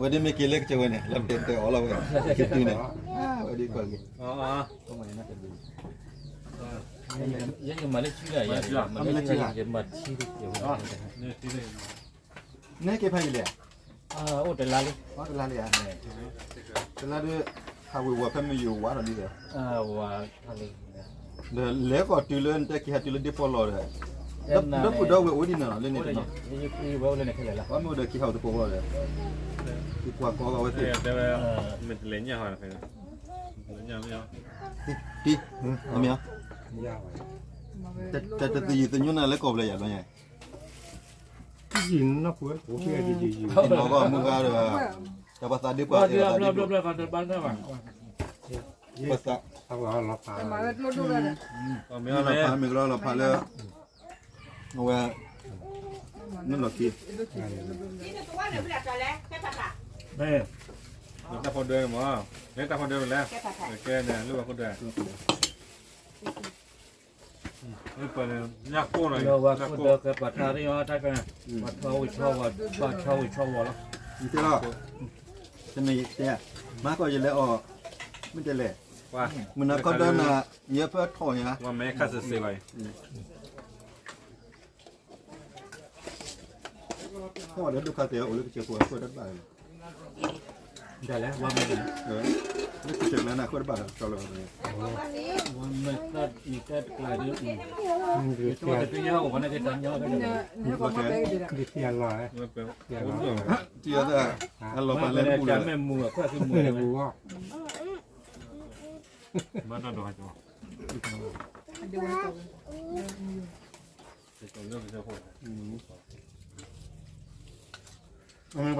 ဝဲဒ်မ့ၢ်က့ၤလၢကစၢၢ်ဝဲန့ၣ် လၢတဲတဲအီၤလီၤဝဲ ကတုၤန့ၣ် ဝဲဒ်ကီၢ်လံ ယမၤလၢထံဂၤယၤ မၤလၢထံဂၤ ယမၤထံ နဲက့ၤဖဲယလဲၣ် အိၣ်တလါလံ အိၣ်တလါလံဧါ တလါဒုး ဟးဝ့ၤဝီၤဖဲမုၢ်ယိၤဝါထီၣ်လံဒီး ဝါထီၣ်လံ ဒီးလဲၤဃီၤတုၤလၢနတဲက့ၤဟးတုၤလၢဒ့ဖီလီၤဒီး ဒီပုၢ်ဒီဝဲၢ်အိၣ်ဒံးန့ၣ်လီၤ လၢန့ၣ်တနီၤ ဝဲအိၣ်လၢန့ၣ်ခဲလၢာ်လီၤ ဝဲမ့ၢ်အိၣ်ဒီးက့ၤဟးအိၣ်သကိးဝဲဒီး က့ၤကွၢ်ကီဝဲသ့ၣ် တဲဝဲ မ့ၢ်တလဲၤညၣ်ဟီ တံၤ အမ့ၢ် တသယုၢ်သညိနၤလၢကီၢ်ပူၤလၢယၤဘျီညါ နီၢ်ကီၢ်မုၢ်ဂၤဒီး တၢ်ပှၤသးဒ့ပှၤ ပှၤသး မ့ၢ်ကလီလီၤဖးလၢ အဝဲ နုာ်လီၤခံ တၢ်ဖီဒၢမး တၢ်ဖီဒၢမးလဲၣ် ကဲန့ၣ် လၢဝဲခိၣ်ဒၢ ပှၤခိၣ်ဒၢကဲပှၤထါရံၣ်အီၤတၢ်ကဲ ပှၤထီဝံၤထီဝီၤ ပှၤထီဝံၤထီဝီၤလီၤ တဲလီၤ တမ့ၢ်တဲ မၤကီၢ်ယလဲၤအီၤ မ့ၢ်တဲလဲၣ် မုၢ်နၤခီဒၢနၤ ယဲဖၢထီၣ်ညါ ဝဲမဲခါစ့ၢ်စ့ၢ်လီၤ ဟီၣ်ဒီးဒုက္ခတဲအိၣ်လၢကစၢၢ်ခိၣ်အခိၣ်တဘၣ်လီၤ ဒ်လဲၣ် ဝါမဲ လၢကစၢၢ်လၢနခိၣ်တဘၣ်လီၤ ကၠီလီၤ ဝါမဲတၢ်နံၤတၢ်တကျါဒ် ယတဝဲတညါအိၣ်ဝဲန့ၣ်ကတၢ်ညီ ဒ်သံအလီၤ တံၤအသး အလီၤပာ်လဲၣ်ပူၤလီၤ မ့ၢ်တၢ်မဲၢ်မူအခၢၣ်ကမူ မၤတ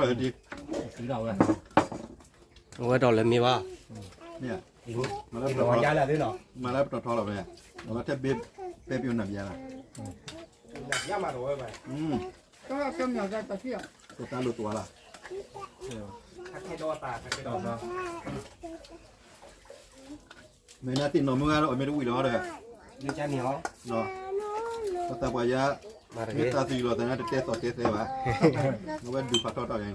ၢ်ဒီး အဝဲဒီးလဲၤမ့ၢ်ဘၣ် မၤလၢပတီၢ်ထီလီၤမ့ၢ် အဝဲထဲဘ့ပဲပယိၤနၤဘျါလီၤ တၢ်လိၣ်သွါလီၤ မ့ၢ်နၤသ့ၣ်နီၢ်မုၢ်ဂၤဒီး အမ့ၢ်တဝံၣ်လီၤဒီး ပသးပှၢ်ယါ မ့ၢ်သးသယုၢ်လီၤသးန့ၣ် တတဲသီၣ်တဲသဲဘၣ် အဝဲဒုးဖးထီၣ်တၢ်ဂၤလီၤ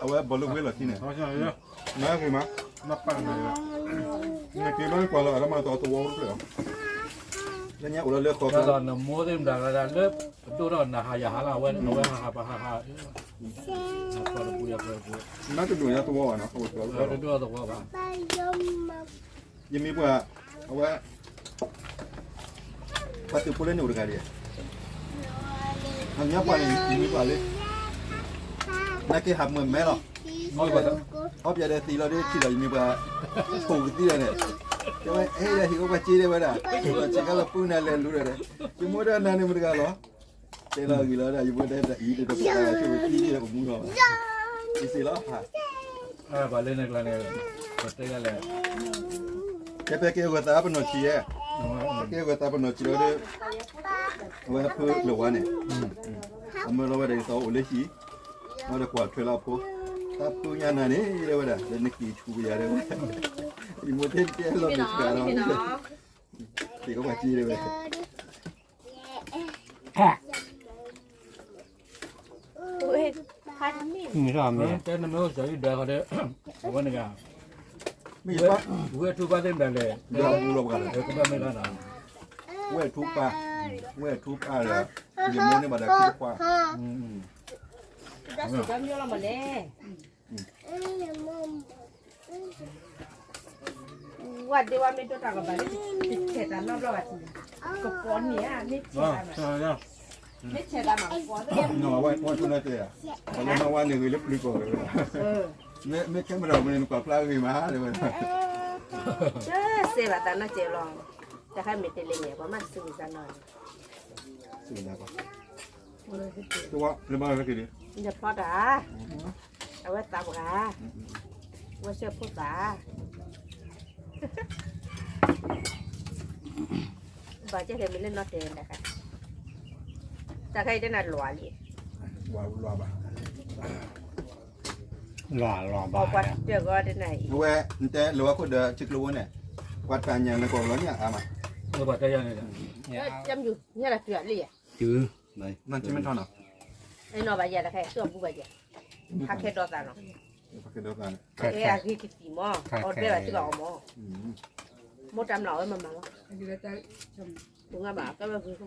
အဝဲဘီလၢဝ့ၢ်လီၤထံန့ၣ်, နဂ့ၤမး, နက့ၤဘၣ်ကွၢ်လီၤ အတမၤသီသဝီတဖျၢၣ်လီၤ, လၢညါအိၣ်လီၤလၢဃီကျါ, နမိၢ်သ့ၣ်မတၤလၢ အဒိၣ်ထီၣ်နဟးယဟးလၢအဝဲ အဝဲဟးဟးပဟးဟး, နတဒိၣ်ညါသဝီဘၣ်နီၤ, တဒိၣ်သဝီဘၣ်, ယမ့ၢ်ပှၤ, အဝဲ ပှၤသုးဖိလၢန့ၣ်အိၣ်တဂၤဒံး, အညီပှၤန့ၣ် ယမ့ၢ်ပှၤလၢ နက့ၤဟးမုာ်မဲလီၤ, အီၣ်ပျဲဒီးသံလီၤဒီးထံၣ်လီၤ ယမ့ၢ်ပှၤ ဖိကသံလီၤန့ၣ်, တဲဝဲ ဟဲဒီးဟံၣ်အိၣ်ပှၤစ့ဒဲးဝဲဒၣ်, ဆ့ကၤလီၤပူၤနၤလဲၤလူၤဒီး, ယမိၢ်ဒီးနၤန့ၣ်မတဂၤလီၤ, တဲလီၤဂ့ၤလီၤဒၣ် ယမိၢ်တဲတအံၤတတပှၤလၢဆိၣ်ဝဲသံဒီးပမူလီၤ, ယစ့လီၤ, ပှၤလၢန့ၣ်ကျါန့ၣ်, ပတဲဒၣ်လဲၣ်, ကဲဖဲကဲဂီၤသးပနီၢ်ဆံးယဲ, ကဲဂီၤသးပနီၢ်ဆံးလီၤဒီး, အဝဲဖုလၢဝါန့ၣ်, အမၢလီၤဝဲဒၣ်ဒ်သိးအိၣ်လၢဟံၣ်, ဝဲဒီးကွၢ်ထွဲလီၤအဖိ, တၢ်ဖုညါနၤန့ၣ် တဲဝဲဒၣ် လၢနက့ၤဆူပယၤတဲဝဲ, ယမိၢ်တဲတဲလီၤမ့ၢ်ဆူပယၤလီၤ, သ့ၣ်ကီးပှၤစ့တဲဝဲ မ့ၢ်ထီၣ်မ့ၢ်, တဲနမ့ၢ်အိၣ်စၢၤအံၤဒွဲၣ်ဃီဒီး, အဝဲန့ၣ်ဂၤ, ဝဲၢ်ထူပၢ်သ့ၣ်မတၤလဲၣ်, ဝဲၢ်ထူပၢ်, ဝဲၢ်ထူပၢ်ဒီး, ယမိၢ်န့ၣ်ဘၣ်ဒီးခံတခွါ, ဝဲဒၣ်ဝဲမ့ၢ်ဒိၣ်တၢ်ကဘၣ်လၢ တဆဲးတၢ်နီတဘျီဘၣ်ထံၣ်, ကပီၤန့ၣ်ဧါ, မ့ၢ်ဆဲးတၢ်မး, မ့ၢ်ဆဲးတၢ်မးကပီၤ, ဝဲထူန့ၣ်တဲ, ပှၤလၢမၤဝါန့ၣ်ဂ့ၤလၢပျုၤကီၢ်ဝဲ, မ့ၢ်ခဲမုၢ်ဒီးမ့ၢ်နကွၢ်ဖျါဂ့ၤမးတဲဝဲ, စဲဘၣ်သးနီၢ်ကဲလီၤ, တၢ်ခါမ့ၢ်တလဲၤန့ၣ် ပှၤမ့ၢ်တစူၤစၢ်နီၢ်န့ၣ် တဝါလၢဘၣ်ဝဲက့ၤဒံး, ယဖျီတၢ်, အဝဲသးပှၢ်, ဝဲဆှၢဖိသၣ်, ဘၣ်ကဲလဲၣ်မ့ၢ်လၢနီၢ်တဲတၢ်ခါ, တၢ်ခါအံၤတနၤလီၤလံ, လီၤလီၤဘၣ်, ပှၤတဲဂီၤတနၤအံၤ, အဝဲနတဲလၢဝဲခိၣ်ဒီးထံကျိဝဲန့ၣ်, ပှၤတၢ်ညါနကွၢ်ကလီညါအါမး, ပှၤတဲယၤန့ၣ်, ညါတၢ်တုၤလံယၤ, တုၤ, နီၢ်မ့ၢ်ထီၣ်နီၤ, အဲနီၤဘၣ်ယၤတခါ သူၣ်အဘူဘၣ်ယၤ, ဟးခဲဒီးသးနီၤ, အဲအဂ့ၤကသံၣ်မး, အီၣ်ဘဲဘၣ်စ့ၢ်ကီးအီၤမး, မိၢ်တၢ်မျၢ်အီၣ်ဝဲမးမးလီၤ, ပငါဘၣ်ကဲဝဲဂ့ၤ, ကိးဂၤ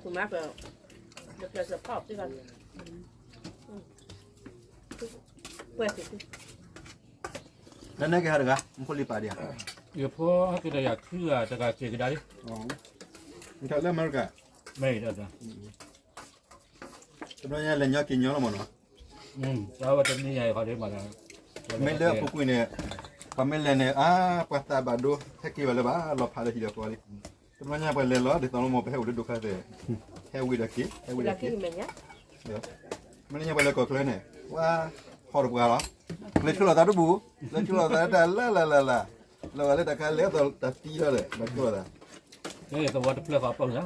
သူၣ်မးက, ဒီးကျဲးစၢးဖီၣ်အီၤစ့ၢ်ကီး, ပှဲၤသု လၢနကဟဲတဂၤ မ့ၢ်ခိၣ်လံပာ်ဒံးဧါ, ယဖိဟဲက့ၤဒီးယၤခံဂၤ တဂၤစဲးကဒါလံ, နထီၣ်လၢအမဲရကၤ, မ့ၢ်ဒီး, တဘျီညါလဲၤညီက့ၤညီလီၤမးနီၤ, တၢ်ဝဲတနံၤညါအံၤခီဒ်မး, မ့ၢ်လၢအပူၤကွံာ်န့ၣ်, ပှၤမ့ၢ်လဲၤန့ၣ် အါ ပှၤသးဘၣ်ဒိ ဟဲက့ၤဘၣ်လၢဘၣ်လီၤဖးလၢဟံၣ်ဒီးဃီလံ, တဘျီညါပှၤလဲၤလီၤ ဒ်သိးလီၤမး ပဟဲအိၣ်လၢဒိခါသဲး, ဟဲဝံၤဒီးက့ၤ ဟဲဝံၤဒီးက့ၤ မ့ၢ်လၢညါပှၤလဲၤကီၢ်ချၢန့ၣ်, ဝါ, ဟီၣ်တပှၤလီၤ, လဲၤဆူလီၤသးတဘူၣ်, လဲၤဆူလီၤသးတၢ်လၢ်လၢ်လၢ်လၢ်, လၢဂၤလၢတၢ်ခါလဲၤအသီတၢ်သံထီၣ်ဒီး ဘၣ်ဆူလီၤသး, သဝီတဖျၢၣ်ဃီပၢၢ်လၢ,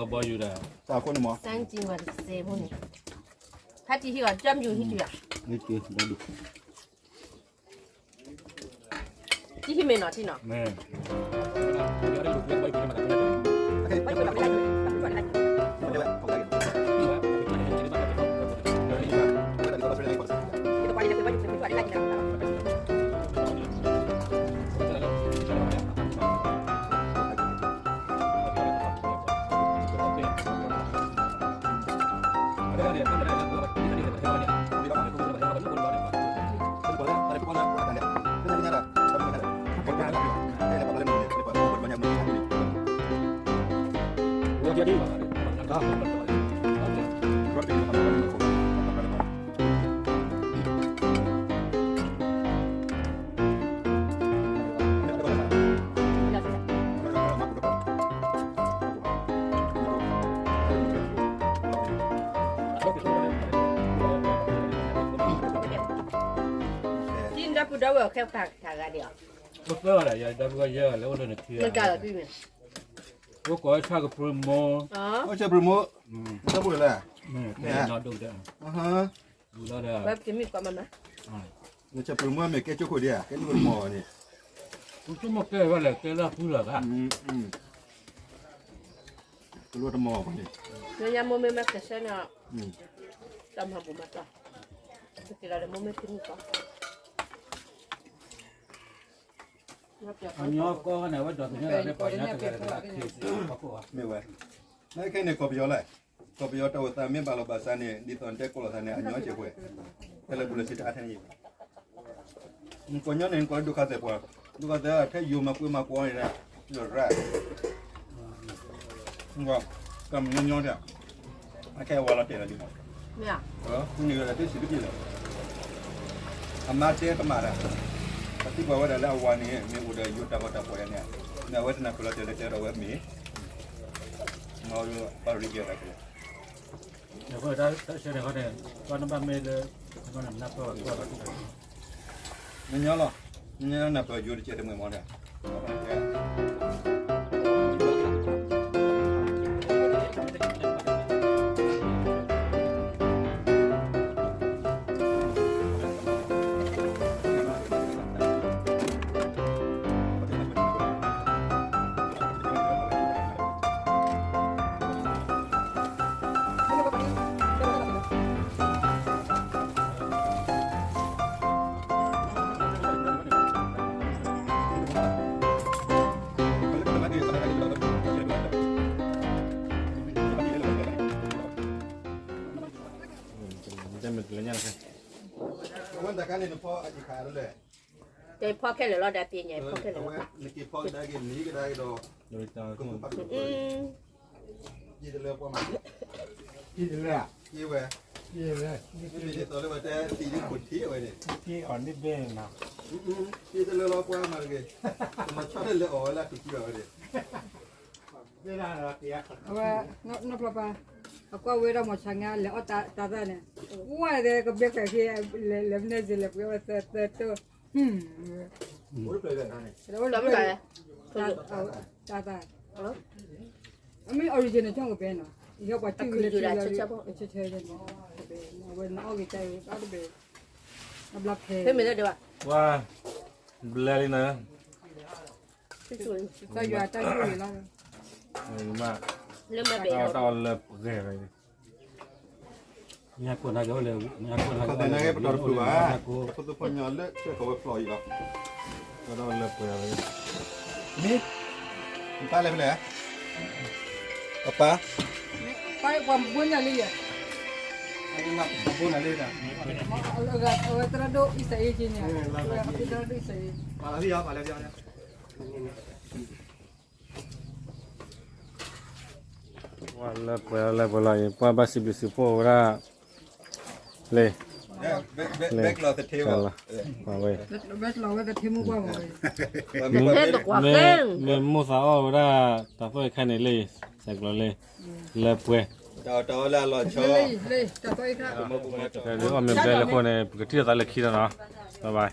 ကဘီယူၤဒီး, တၢ်အဃိန့ၣ်မး, ဟဲတံၢ်ဟံၣ်အီၤ ကၠီမယူၤဟံၣ်တံၢ်အီၤ ဟံၣ်မ့ၢ်နီၤထံနီၤ, မ့ၢ် ဒီပုၢ်ဒီဝဲၢ်ခဲပာ်တၢ်ဂၤဒံး, အိၣ်သၢဂၤလၢယၤ ဒီပုၢ်ဝဲၢ်ယဲၢ်ဂၤလၢအိၣ်လၢနထံ, အိၣ်ကိးဆၣ်ကပြုၢ်မိၢ်, အိၣ်ဆၣ်ကပြုၢ်မိၢ်, ဒီပုၢ်ဝဲၢ်လၢ, ဒီး, ဆၣ်ကပြုၢ်မိၢ်မ့ၢ်ကဲကၠိခိၣ်ဒံးဧါ, ကဲကၠိခိၣ်မိၢ်န့ၣ်, ဆိကမိၣ်ကဲဝဲလဲၣ် ကဲလၢဖုလၢၤဘၣ်, ကလိတမီၤဘၣ်န့ၣ်, ညါမိၢ်မ့ၢ်မၤကဆှဲန့ၣ်, တၢ်မၤဘူၣ်မၤတီၢ်, က့ၤလီၤဒီးမိၢ်မ့ၢ်ထံမုၣ်ကီၢ်, အညီကီၢ်န့ၣ် အဝဲဒိးသန့ၤလီၤလၢပှၤညါတဂၤတဂၤ မ့ၢ်ဝဲ, နခဲန့ၣ် ကီၢ်ပယီၤလဲၣ်, ကီၢ်ပယီၤတၢ်အိၣ်သးမ့ၢ်ဘၣ်လီၤဘၣ်စးန့ၣ် ဒ်သိးနတဲကိးလီၤသးန့ၣ် အညီကဲးပှဲၤ, ဖဲလၢပူၤလၢစံးတအါထဲန့ၣ်ယံၤဘၣ်, ကီၢ်ညီန့ၣ် နကိးလၢဒုက္ခသည်ပှၤ, ဒုက္ခသည်ထဲယိၤမၤကွံမၤကွီန့ၣ်, လၢရၣ် ကမျီညီဒၣ်, အခဲအံၤဝဲလီၤတဲာ်လီၤဒ်မး, ဖုန့ၣ်ဝဲဒၣ်တဆံးတပျ့ၤလၢၤ, အမါတဲကမၣ်ဒၣ်, ပသံကွၢ်ဝဲဒၣ်လၢအဝၤန့ၣ် မ့ၢ်အိၣ်ဒီးယိၤတၢ်ဂီၤတၢ်ဖီၣ်ယၤန့ၣ်, မ့ၢ်အဝဲတနၢ်ပၢၢ်လီၤတဲာ်လၢတဲဒီးဝဲမ့ၢ်, မ့ၢ်ပၢ်ရံကဲဒၣ်ကလၢ အဃိတၢ်ဆၢန့ၣ်ဃီန့ၣ်, ပှၤနဘၣ်မ့ၢ်လၢ, နပၢၢ်, မညီလီၤ, မညီနၢ်ပၢၢ်ယိၤတကဲးတမှဲၤမီၤန့ၣ်, တဲဖီခဲလၢာ်လီၤ ဒီးပညိၣ်ဖီခဲလၢာ်လီၤ, နက့ၤဖီကဒါက့ၤ နကဒါက့ၤဒီး, ယတလၢပှၤမၤ, ယတလၢ, ယဝဲ, ယဝဲ, မ့မ့ၢ်ဒ်သိးလၢဝဲတဲသံလၢခိၣ်ထံးဝဲန့ၣ်, ယအီၤန့ၣ်ဘဲနီၤ, ယတလၢလီၤပှၤမၤတဂ့ၤ, မၤဆီတလဲၤအီၣ်ဝဲလၢထံးထံးဘၣ်ဝဲန့ၣ် အဝဲ, နီၢ်ဖျီပၢ်, အကွၢ်ဝဲဒၣ်မီၤဆါငါလဲၤအီၣ်တၢ်သၣ်န့ၣ်, ဝဲသဲကဘဲကွဲးက့ၤ, လဲၤမ့ၢ်န့ၣ်လဲၤပှဲၤဝဲသၢသၢတိၢ်, တၢ်သၣ်, အမ့ၢ် original ကၠီကဘဲနီၤ, ယဟဲပှၤစုၣ်ဝဲလၢဆၢဆၢန့ၣ်, အဝဲနအီၣ်က့ၤတၢ်အံၤဘၣ်တဘဲ, အဘျီဖဲ, ပှၤ, ဘျဲလံနၤ ကယွၤတၢ်ယိၣ်န့ၣ်လီၤ, တၢ်အီၣ်တၢ်အီလၢပှဲၤဝဲ, မ့ၢ်ဟဲကိးနၤက့ၤအိၣ်လၢ, မ့ၢ်ဟဲကိးနၤက့ၤအိၣ်လၢ, ဖိသ့ၣ်ဖိညီလၢဆဲးကီးဝဲဖျိးအံၤလီၤ, တၢ်အီၣ်တၢ်အီလၢပှဲၤဝဲ, မ့ၢ်, နပၢ်လဲၤဖဲလဲၣ်, ပၢ်, ပၢ်ပှၤဘိးနၤလံယဲ, ဘိးနၤလံ, အဝဲသရၣ်ဒိၣ်အံၣ်စၢ်အ့ၣ်က့န့ၣ်, သရၣ်ဒိၣ်အံၣ်စၢ်အ့ၣ်, လၢပှဲၤလၢပှဲၤလီၤအံၤ ပှၤဘၣ်စံးဘျုးစံးဖှိၣ်ဝဲဒၣ်, လံ, လံ, ဝဲ, မ့ၢ်မိၣ်သးအီၣ်ဝဲဒၣ် တၢ်သိၣ်အံၤခါန့ၣ်လံ, ဆဲးကျိးလံ, လၢပှဲၤ, ဒ်အီၣ်မ့ၢ်ဘဲလၢအဃိန့ၣ် ပကထံၣ်လိာ်သးလၢခံလီၤနီၤ, bye bye.